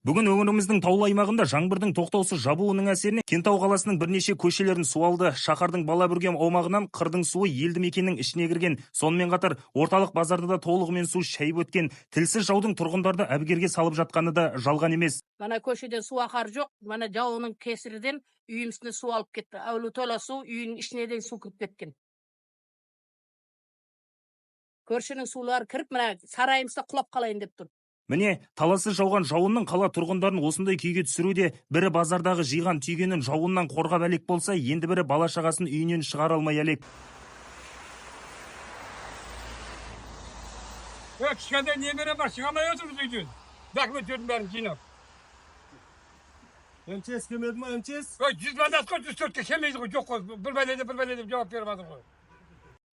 Бүгін өңіріміздің таулы аймағында жаңбырдың тоқтаусыз жабуының әсерінен Кентау қаласының бірнеше көшелерін су алды. Шаһардың Балабүргем аумағынан қырдың суы елді мекеннің ішіне кірген. Сонымен қатар орталық базарды да толығымен су шайып өткен. Тілсіз жаудың тұрғындарды әбігерге салып жатқаны да жалған емес. Мана көшеде су ақар жоқ, мана жауынның кесірінен үйіміздің үстіне су алып кетті. Әулі тола су үйдің ішіне дейін су кіріп кеткен. Көршінің сулары кіріп, мына сарайымыз да құлап қалайын деп тұр. Міне, таласыз жауған жауынның қала тұрғындарын осындай күйге түсіруде бірі базардағы жиған түйгенін жауыннан қорғап әлек болса, енді бірі бала шағасын үйінен шығара алмай әлек. Кішкентай немерем бар, шыға алмай отырмыз үйден. Документтердің бәрін жинап. МЧС келмеді ма, МЧС? Ой, 100 мандат қой, 104-ке келмейді ғой, жоқ қой. Бір бәле деп, бір бәле деп жауап беріп жатыр ғой.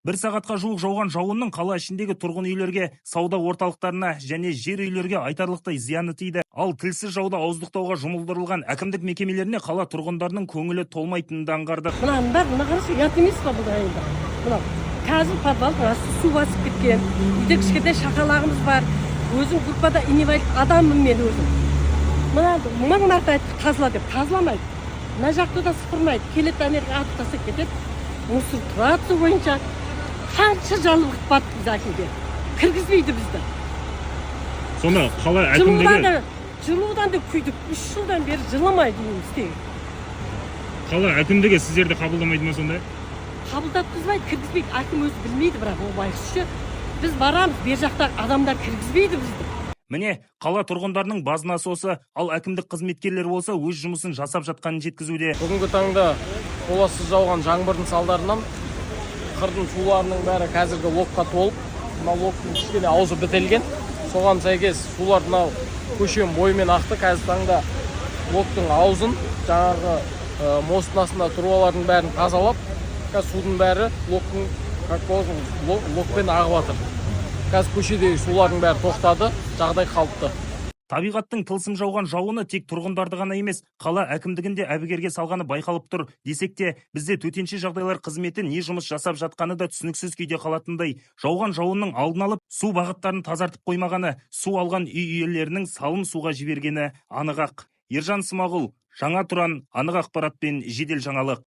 Бір сағатқа жуық жауған жауынның қала ішіндегі тұрғын үйлерге, сауда орталықтарына және жер үйлерге айтарлықтай зияны тиді. Ал тілсіз жауды ауыздықтауға жұмылдырылған әкімдік мекемелеріне қала тұрғындарының көңілі толмайтынын да аңғардық. Мынаның бәрі, мына қарашы, ұят емес па бұл енді? Мынау қазір подвалдың асты су басып кеткен. Үйде кішкентай шақалағымыз бар. Өзім группада инвалид адаммын мен өзім. Мына мың мәрте айттық тазала деп, тазаламайды. Мына жақты да сыпырмайды. Келеді, ана атып тастап кетеді. Мусор тұрады су бойынша. Қанша жалығып баттық біз әкімге. Кіргізбейді бізді. Сонда қала Жылудан да күйдік. 3 жылдан бері жылымайды үйіміз тегі. қала әкімдігі сіздерді қабылдамайды ма сонда? Қабылдатқызбайды, кіргізбейді. Әкім өзі білмейді, бірақ ол байғұс ше. Біз барамыз, бер жақтағы адамдар кіргізбейді бізді. Міне, қала тұрғындарының базынасы осы, ал әкімдік қызметкерлері болса өз жұмысын жасап жатқанын жеткізуде. Бүгінгі таңда толассыз жауған жаңбырдың салдарынан қырдың суларының бәрі қазіргі локқа толып, мына локтың кішкене аузы бітелген. Соған сәйкес сулар мынау көшенің бойымен ақты. Қазіргі таңда локтың аузын жаңағы мосттың астында трубалардың бәрін тазалап, қазір судың бәрі локтың, как положено, локпен ағып жатыр. Қазір көшедегі сулардың бәрі тоқтады, жағдай қалыпты. Табиғаттың тылсым жауған жауыны тек тұрғындарды ғана емес, қала әкімдігін де әбігерге салғаны байқалып тұр. Десек те, бізде төтенше жағдайлар қызметі не жұмыс жасап жатқаны да түсініксіз күйде қалатындай. Жауған жауынның алдын алып, су бағыттарын тазартып қоймағаны, су алған үй иелерінің салым суға жібергені анық-ақ. Ержан Смағұл, Жаңа Тұран, анық ақпарат пен жедел жаңалық.